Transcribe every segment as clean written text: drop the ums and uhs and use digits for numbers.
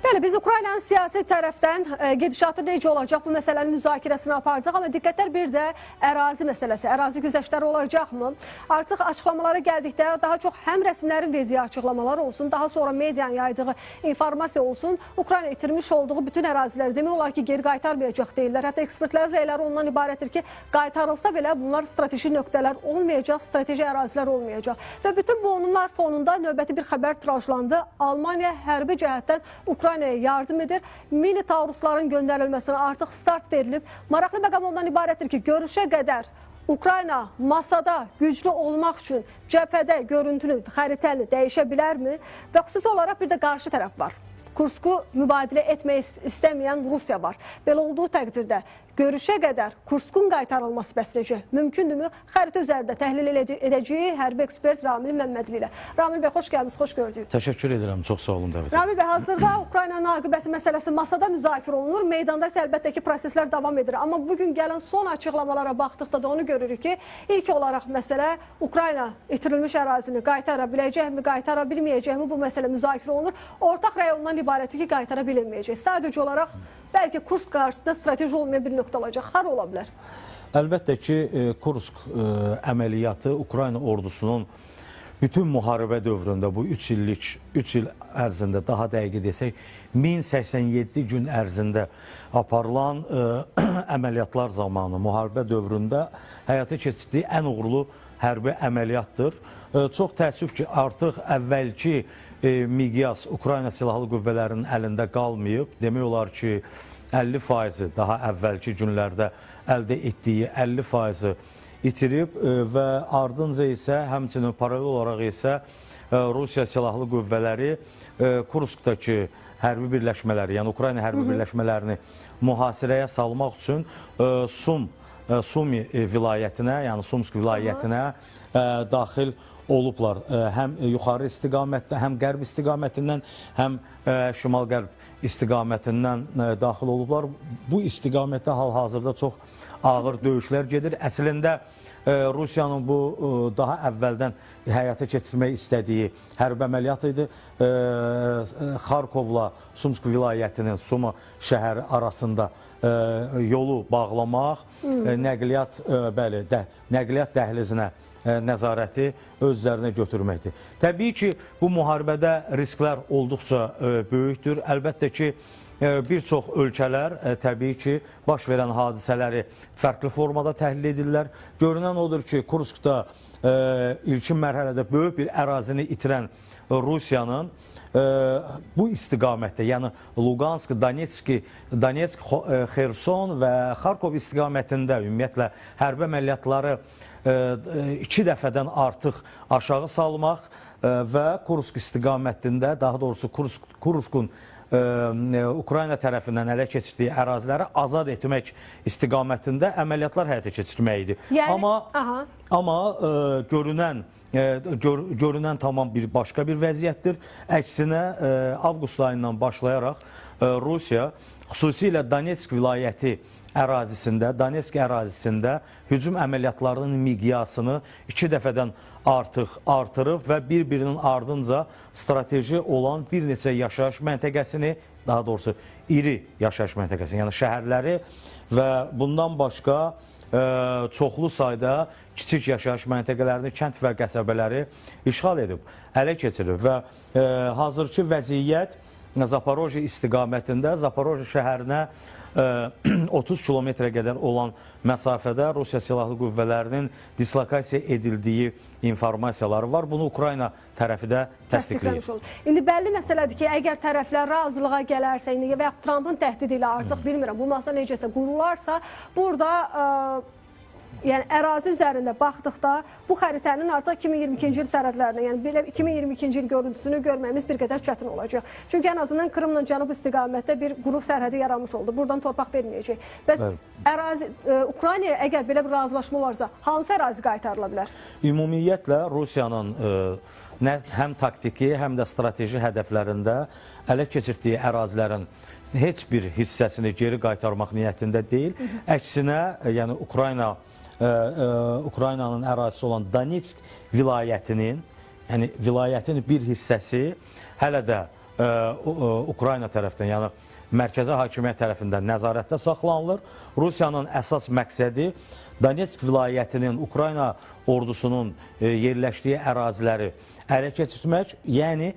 Bəli, biz Ukraynanın siyasi tərəfdən gedişatı necə olacaq bu məsələnin müzakirəsini apardıq. Amma diqqətlər bir də ərazi məsələsi, ərazi güzəştləri olacaqmı? Artıq açıqlamalara gəldikdə daha çox həm rəsmilərin verdiyi açıqlamalar olsun, daha sonra medianın yaydığı informasiya olsun, Ukrayna itirmiş olduğu bütün əraziləri demək olar ki, geri qaytarmayacaq deyirlər. Hətta ekspertlərin rəyləri ondan ibarətdir ki, qaytarılsa belə bunlar strateji nöqtələr olmayacaq, strateji ərazilər olmayacaq. Və bütün bu onunlar fonunda növbəti bir xəbər tirajlandı. Almaniya hərbi cəhətdən Ukraynaya yardım edir. Mini Taurusların göndərilməsinə artıq start verilib. Maraqlı məqam ondan ibarətdir ki, görüşə qədər Ukrayna masada güclü olmaq üçün cəbhədə görüntünü, xəritəni dəyişə bilərmi? Və xüsusi olaraq bir də qarşı tərəf var. Kursku mübadilə etmək istəməyən Rusiya var. Belə olduğu təqdirdə görüşə qədər Kurskun qaytarılması bəs necə? Mümkündürmü? Xəritə üzərində təhlil edəcəyi hərbi ekspert Ramil Məmmədli ilə. Ramil bəy, xoş gəldiniz, xoş gördük. Təşəkkür edirəm, çox sağ olun dəvət. Ramil bəy, hazırda Ukraynanın aqibəti məsələsi masada müzakirə olunur. Meydanda isə əlbəttə ki, proseslər davam edir. Amma bugün gələn son açıqlamalara baxdıqda da onu görürük ki, ilk olaraq məsələ Ukrayna itirilmiş ərazini qaytara biləcəkmi, qaytara bilməyəcəkmi, bu məsələ müzakirə olunur. Ortaq rəy ondan ibarətdir ki, qaytara bilinməyəcək. Sadəcə olaraq bəlkə Kursk qarşısında strateji olmayan bir nöqtə olacaq. Hara ola bilər? Əlbəttə ki, Kursk əməliyyatı Ukrayna ordusunun bütün müharibə dövründə bu 3 il ərzində, daha dəqiq desək, 1087 gün ərzində aparılan əməliyyatlar zamanı, müharibə dövründə həyata keçirdiyi ən uğurlu hərbi əməliyyatdır. Çox təəssüf ki, artıq əvvəlki miqyas Ukrayna Silahlı Qüvvələrinin əlində qalmayıb. Demək olar ki, 50%-i daha əvvəlki günlərdə əldə etdiyi 50%-i itirib və ardınca isə, həmçinin paralel olaraq isə Rusiya Silahlı Qüvvələri Kurskdakı hərbi birləşmələri, yəni Ukrayna hərbi birləşmələrini mühasirəyə salmaq üçün Sumi vilayətinə, yəni Sumsk vilayətinə daxil olublar. Həm yuxarı istiqamətdə, həm qərb istiqamətindən, həm şimal-qərb istiqamətindən daxil olublar. Bu istiqamətdə hal-hazırda çox ağır döyüşlər gedir. Əslində, Rusiyanın bu daha əvvəldən həyata keçirmək istədiyi hərbi əməliyyat idi. Xarkovla Sumsk vilayətinin Suma şəhəri arasında yolu bağlamaq, nəqliyyat, bəli, nəqliyyat dəhlizinə nəzarəti öz üzərinə götürməkdir. Təbii ki, bu müharibədə risklər olduqca böyükdür. Əlbəttə ki, bir çox ölkələr təbii ki, baş verən hadisələri fərqli formada təhlil edirlər. Görünən odur ki, Kurskda ilkin mərhələdə böyük bir ərazini itirən Rusiyanın bu istiqamətdə, yəni Luqansk, Donetsk, Xerson və Xarkov istiqamətində ümumiyyətlə hərbi əməliyyatları 2 dəfədən artıq aşağı salmaq və Kursk istiqamətində, daha doğrusu Kurskun Ukrayna tərəfindən ələ keçirdiyi əraziləri azad etmək istiqamətində əməliyyatlar həyata keçirmək idi. Yəni, amma görünən tamam bir başqa bir vəziyyətdir. Əksinə, avqust ayından başlayaraq Rusiya xüsusilə Donetsk vilayəti ərazisində, Donetsk ərazisində hücum əməliyyatlarının miqyasını 2 dəfədən artıq artırıb və bir-birinin ardınca strateji olan bir neçə yaşayış məntəqəsini, daha doğrusu iri yaşayış məntəqəsini, yəni şəhərləri və bundan başqa çoxlu sayda kiçik yaşayış məntəqələrini, kənd və qəsəbələri işğal edib, ələ keçirib və hazırki vəziyyət Zaporoji istiqamətində, Zaporoji şəhərinə 30 kilometrə qədər olan məsafədə Rusiya Silahlı Qüvvələrinin dislokasiya edildiyi informasiyaları var. Bunu Ukrayna tərəfi də təsdiqləyir. İndi bəlli məsələdir ki, əgər tərəflər razılığa gələrsə, indi və yaxud Trumpın təhdidi ilə artıq bilmirəm, bu masa necəsə qurularsa, burada yəni ərazi üzərində baxdıqda bu xəritənin artıq 2022-ci il sərhədlərinə, yəni belə 2022-ci il görüntüsünü görməyimiz bir qədər çətin olacaq. Çünki ən azından Krımla cənub istiqamətdə bir quru sərhədi yaranmış oldu. Buradan torpaq verməyəcək. Bəs ərazi, Ukraynaya əgər belə bir razılaşma olarsa, hansı ərazi qaytarıla bilər? Ümumiyyətlə Rusiyanın həm taktiki, həm də strateji hədəflərində ələ keçirtdiyi ərazilərin heç bir hissəsini geri qaytarmaq niyyətində deyil. Əksinə, yəni Ukraynanın ərazisi olan Donetsk vilayətinin, yəni vilayətin bir hissəsi hələ də Ukrayna tərəfdən, yəni mərkəzi hakimiyyət tərəfindən nəzarətdə saxlanılır. Rusiyanın əsas məqsədi Donetsk vilayətinin Ukrayna ordusunun yerləşdiyi əraziləri ələ keçirtmək, yəni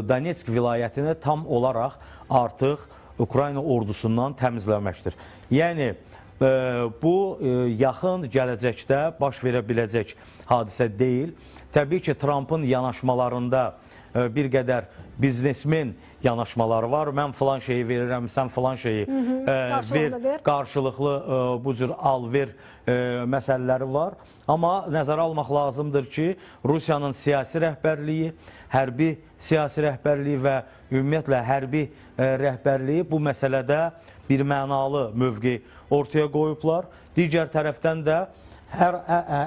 Donetsk vilayətini tam olaraq artıq Ukrayna ordusundan təmizləməkdir. Yəni bu yaxın gələcəkdə baş verə biləcək hadisə deyil. Təbii ki, Trampın yanaşmalarında bir qədər biznesmen yanaşmaları var. Mən filan şeyi verirəm, sən filan şeyi ver. Qarşılıqlı bu cür al-ver məsələləri var. Amma nəzərə almaq lazımdır ki, Rusiyanın siyasi rəhbərliyi, hərbi siyasi rəhbərliyi və ümumiyyətlə hərbi rəhbərliyi bu məsələdə bir mənalı mövqe ortaya qoyublar. Digər tərəfdən də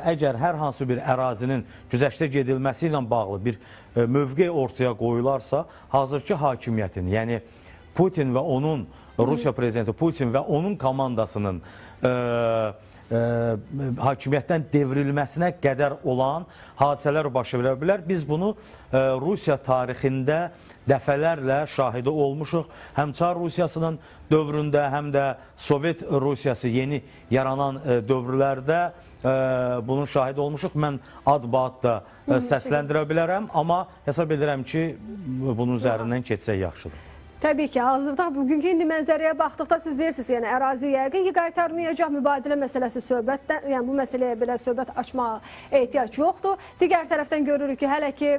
əgər hər hansı bir ərazinin güzəştə gedilməsi ilə bağlı bir mövqe ortaya qoyularsa, hazırki hakimiyyətin, yəni Putin və onun, Rusiya prezidenti Putin və onun komandasının hakimiyyətdən devrilməsinə qədər olan hadisələr başa verə bilər. Biz bunu Rusiya tarixində dəfələrlə şahidi olmuşuq. Həm Çar Rusiyasının dövründə, həm də Sovet Rusiyası yeni yaranan dövrlərdə bunun şahidi olmuşuq. Mən ad-baad da səsləndirə bilərəm, amma hesab edirəm ki, bunun üzərindən keçsək yaxşıdır. Təbii ki, hazırda bugünkü indi mənzərəyə baxdıqda siz deyirsiniz, yəni ərazi yəqin ki, qaytarmayacaq, mübadilə məsələsi söhbətdən, yəni bu məsələyə belə söhbət açmağa ehtiyac yoxdur. Digər tərəfdən görürük ki, hələ ki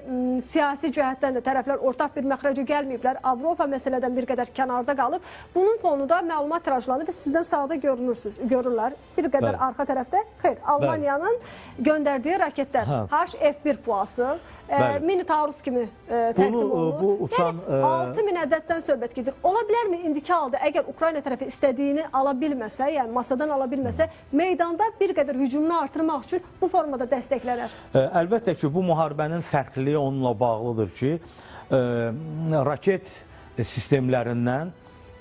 siyasi cəhətdən də tərəflər ortaq bir məxrəcə gəlməyiblər. Avropa məsələdən bir qədər kənarda qalıb. Bunun fonunda məlumat tirajlanır və sizdən sağda görünürsünüz, görürlər. Bir qədər arxa tərəfdə, xeyr, Almaniyanın göndərdiyi raketlər HF-1 puası, mini taarruz kimi təqdim olunur. Bu uçan yəni, 6000 ədəddən söhbət gedir. Ola bilərmi indiki halda əgər Ukrayna tərəfi istədiyini ala bilməsə, yəni masadan ala bilməsə, meydanda bir qədər hücumunu artırmaq üçün bu formada dəstəklənər? Əlbəttə ki, bu müharibənin fərqliliyi onunla bağlıdır ki, raket sistemlərindən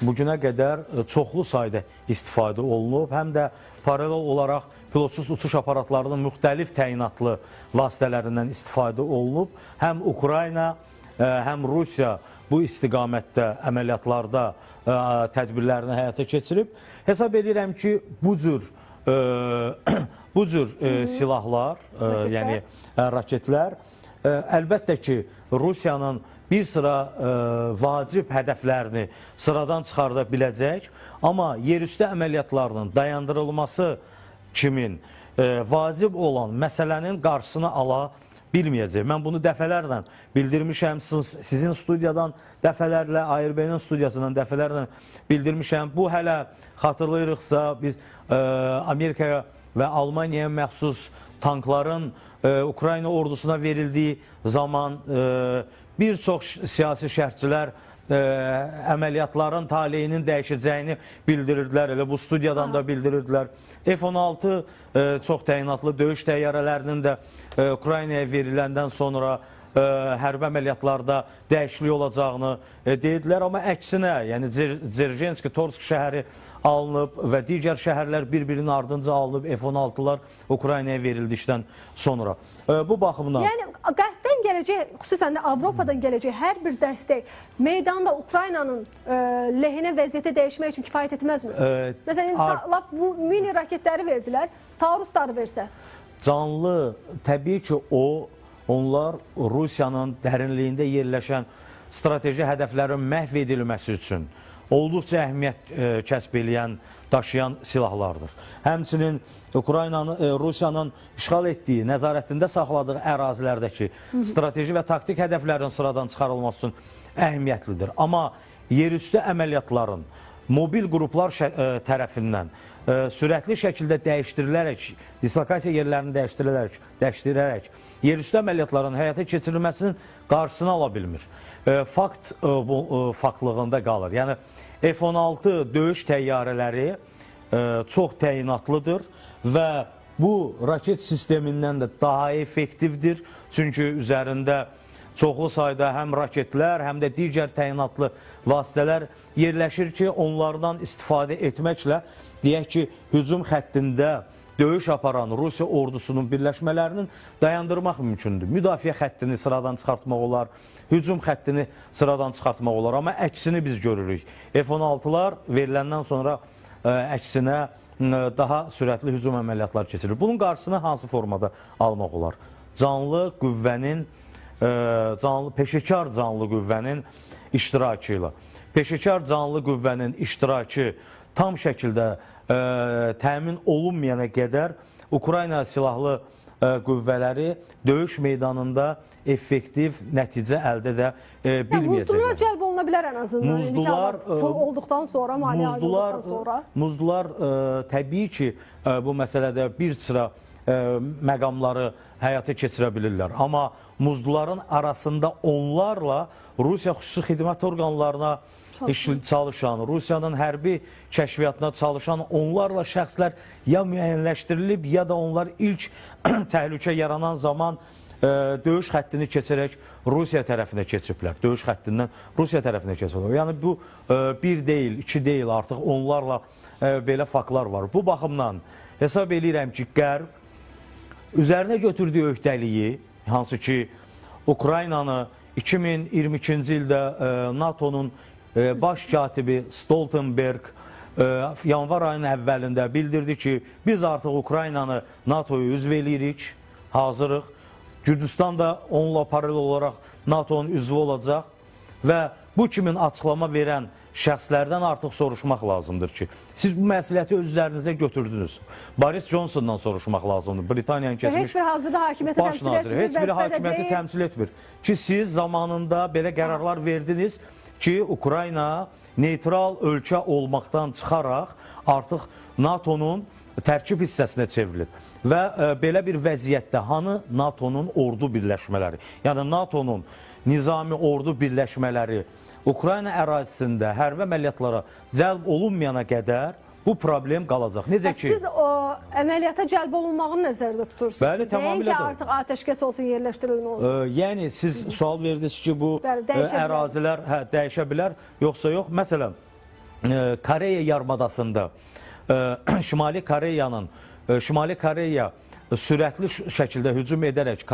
bugünə qədər çoxlu sayda istifadə olunub, həm də paralel olaraq pilotsuz uçuş aparatlarının müxtəlif təyinatlı vasitələrindən istifadə olunub. Həm Ukrayna, həm Rusiya bu istiqamətdə əməliyyatlarda tədbirlərini həyata keçirib. Hesab edirəm ki, bu cür silahlar, yəni raketlər, əlbəttə ki, Rusiyanın bir sıra vacib hədəflərini sıradan çıxarda biləcək, amma yerüstü əməliyyatlarının dayandırılması kimin vacib olan məsələnin qarşısını ala bilməyəcək. Mən bunu dəfələrlə bildirmişəm, sizin studiyadan dəfələrlə, ARB-nin studiyasından dəfələrlə bildirmişəm. Bu hələ xatırlayırıqsa, biz Amerikaya və Almaniyaya məxsus tankların Ukrayna ordusuna verildiyi zaman bir çox siyasi şərhçilər əməliyyatların taleyinin dəyişəcəyini bildirirdilər, elə bu studiyadan da bildirirdilər. F-16 çox təyinatlı döyüş təyyarələrinin də Ukraynaya veriləndən sonra hərbi əməliyyatlarda dəyişiklik olacağını deyirdilər. Amma əksinə, yəni Dzerjenski, Torsk şəhəri alınıb və digər şəhərlər bir-birinin ardınca alınıb, F-16-lar Ukraynaya verildikdən sonra. Bu baxımdan... Yəni, Qərbdən gələcək, xüsusən də Avropadan gələcək hər bir dəstək meydanda Ukraynanın lehinə vəziyyətə dəyişmək üçün kifayət etməzmi? Məsələn, lap bu mini raketləri verdilər, Taurusları versə. Canlı, təbii ki, onlar Rusiyanın dərinliyində yerləşən strateji hədəflərin məhv edilməsi üçün olduqca əhəmiyyət kəsb eləyən, daşıyan silahlardır. Həmçinin Rusiyanın işğal etdiyi, nəzarətində saxladığı ərazilərdəki strateji və taktik hədəflərin sıradan çıxarılması üçün əhəmiyyətlidir. Amma yerüstü əməliyyatların mobil qruplar tərəfindən sürətli şəkildə dəyişdirilərək, dislokasiya yerlərini dəyişdirilərək yerüstü əməliyyatların həyata keçirilməsinin qarşısını ala bilmir. Fakt bu faktlığında qalır. Yəni F-16 döyüş təyyarələri çox təyinatlıdır və bu raket sistemindən də daha effektivdir. Çünki üzərində çoxlu sayda həm raketlər, həm də digər təyinatlı vasitələr yerləşir ki, onlardan istifadə etməklə, deyək ki, hücum xəttində döyüş aparan Rusiya ordusunun birləşmələrinin dayandırmaq mümkündür. Müdafiə xəttini sıradan çıxartmaq olar, hücum xəttini sıradan çıxartmaq olar. Amma əksini biz görürük. F-16-lar veriləndən sonra əksinə daha sürətli hücum əməliyyatları keçirilir. Bunun qarşısını hansı formada almaq olar? Canlı qüvvənin, peşəkar canlı qüvvənin iştirakı ilə. Peşəkar canlı qüvvənin iştirakı tam şəkildə təmin olunmayana qədər Ukrayna silahlı qüvvələri döyüş meydanında effektiv nəticə əldə edə bilməyəcəklər. Muzdular cəlb oluna bilər ən azından. Muzdular pul olduqdan sonra, maliyyə olduqdan sonra. Muzdular təbii ki, bu məsələdə bir sıra məqamları həyata keçirə bilirlər. Amma muzduların arasında onlarla Rusiya xüsusi xidmət orqanlarına çalışan, Rusiyanın hərbi kəşfiyyatına çalışan onlarla şəxslər ya müəyyənləşdirilib, ya da onlar ilk təhlükə yaranan zaman döyüş xəttini keçərək Rusiya tərəfinə keçiblər. Döyüş xəttindən Rusiya tərəfinə keçiblər. Yəni bu bir deyil, iki deyil, artıq onlarla belə faktlar var. Bu baxımdan hesab eləyirəm ki, Qərb üzərinə götürdüyü öhdəliyi, hansı ki Ukraynanı 2022-ci ildə NATO-nun baş katibi Stoltenberg yanvar ayının əvvəlində bildirdi ki, biz artıq Ukraynanı NATO-ya üzv eləyirik, hazırıq. Gürcüstan da onunla paralel olaraq NATO-nun üzvü olacaq və bu kimin açıqlama verən şəxslərdən artıq soruşmaq lazımdır ki, siz bu məsuliyyəti öz üzərinizə götürdünüz. Boris Johnsondan soruşmaq lazımdır. Britaniyanın keçmiş heç bir hazırda hakimiyyəti təmsil etmir. Heç bir hakimiyyəti təmsil etmir. Ki, siz zamanında belə qərarlar verdiniz ki, Ukrayna neytral ölkə olmaqdan çıxaraq artıq NATO-nun tərkib hissəsinə çevrilir. Və belə bir vəziyyətdə hanı NATO-nun ordu birləşmələri, yəni NATO-nun nizami ordu birləşmələri Ukrayna ərazisində hərbi əməliyyatlara cəlb olunmayana qədər bu problem qalacaq. Necə ki, siz o əməliyyata cəlb olunmağını nəzərdə tutursunuz. Bəli, tamamilə ki, artıq atəşkəs olsun, yerləşdirilmə olsun. Yəni siz sual verdiniz ki, bu ərazilər dəyişə bilər, yoxsa yox. Məsələn, Koreya yarımadasında Şimali Koreya sürətli şəkildə hücum edərək,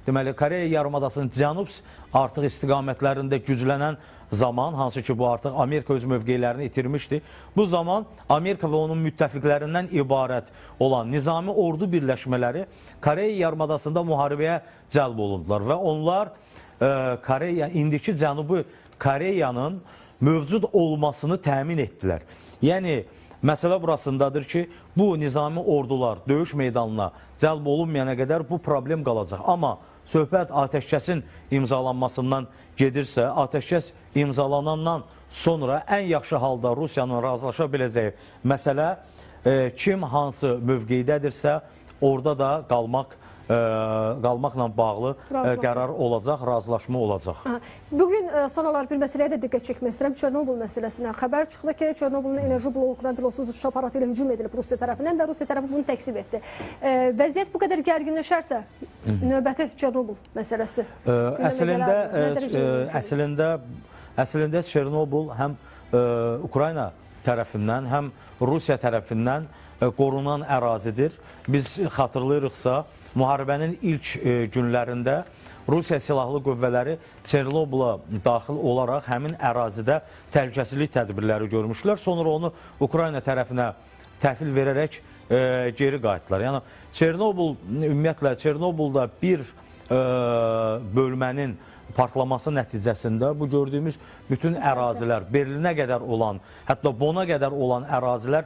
deməli, Koreya yarımadasının cənub artıq istiqamətlərində güclənən zaman, hansı ki, bu artıq Amerika öz mövqelərini itirmişdi, bu zaman Amerika və onun müttəfiqlərindən ibarət olan nizami ordu birləşmələri Koreya yarımadasında müharibəyə cəlb olundular və onlar indiki Cənubi Koreyanın mövcud olmasını təmin etdilər. Yəni, məsələ burasındadır ki, bu nizami ordular döyüş meydanına cəlb olunmayana qədər bu problem qalacaq. Amma söhbət atəşkəsin imzalanmasından gedirsə, atəşkəs imzalanandan sonra ən yaxşı halda Rusiyanın razılaşa biləcəyi məsələ kim hansı mövqeydədirsə, orada da qalmaqla bağlı qərar olacaq, razılaşma olacaq. Bugün son olaraq bir məsələyə də diqqət çəkmək istəyirəm. Çernobıl məsələsinə xəbər çıxdı ki, Çernobılın enerji blokuna pilotsuz uçuş aparatı ilə hücum edilib Rusiya tərəfindən və Rusiya tərəfi bunu təkzib etdi. Vəziyyət bu qədər gərginləşərsə, növbəti Çernobıl məsələsi Əslində Çernobıl həm Ukrayna tərəfindən, həm Rusiya tərəfindən qorunan ərazidir. Biz xatırlayırıqsa, müharibənin ilk günlərində Rusiya silahlı qüvvələri Çernobıla daxil olaraq həmin ərazidə təhlükəsizlik tədbirləri görmüşlər. Sonra onu Ukrayna tərəfinə təhvil verərək geri qayıtdılar. Yəni Çernobıl, ümumiyyətlə Çernobılda bir bölmənin partlaması nəticəsində bu gördüyümüz bütün ərazilər, Berlinə qədər olan, hətta Bona qədər olan ərazilər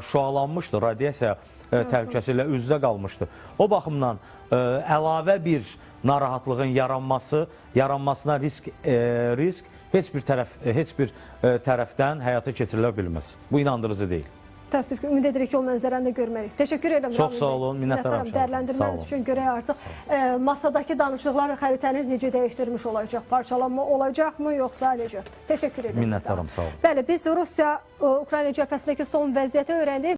şüalanmışdı, radiasiya təhlükəsi ilə üz-üzə qalmışdı. O baxımdan əlavə bir narahatlığın yaranmasına risk heç bir tərəfdən həyata keçirilə bilməz. Bu inandırıcı deyil. Təəssüf ki, ümid edirik ki, o mənzərəni də görmərik. Təşəkkür edirəm. Çox sağ olun, minnətdaram. Dəyərləndirməniz üçün görək artıq masadakı danışıqlar xəritəni necə dəyişdirmiş olacaq, parçalanma olacaqmı, yoxsa necə? Təşəkkür edirəm. Minnətdaram, sağ olun. Bəli, biz Rusiya-Ukrayna cəbhəsindəki son vəziyyəti öyrəndik.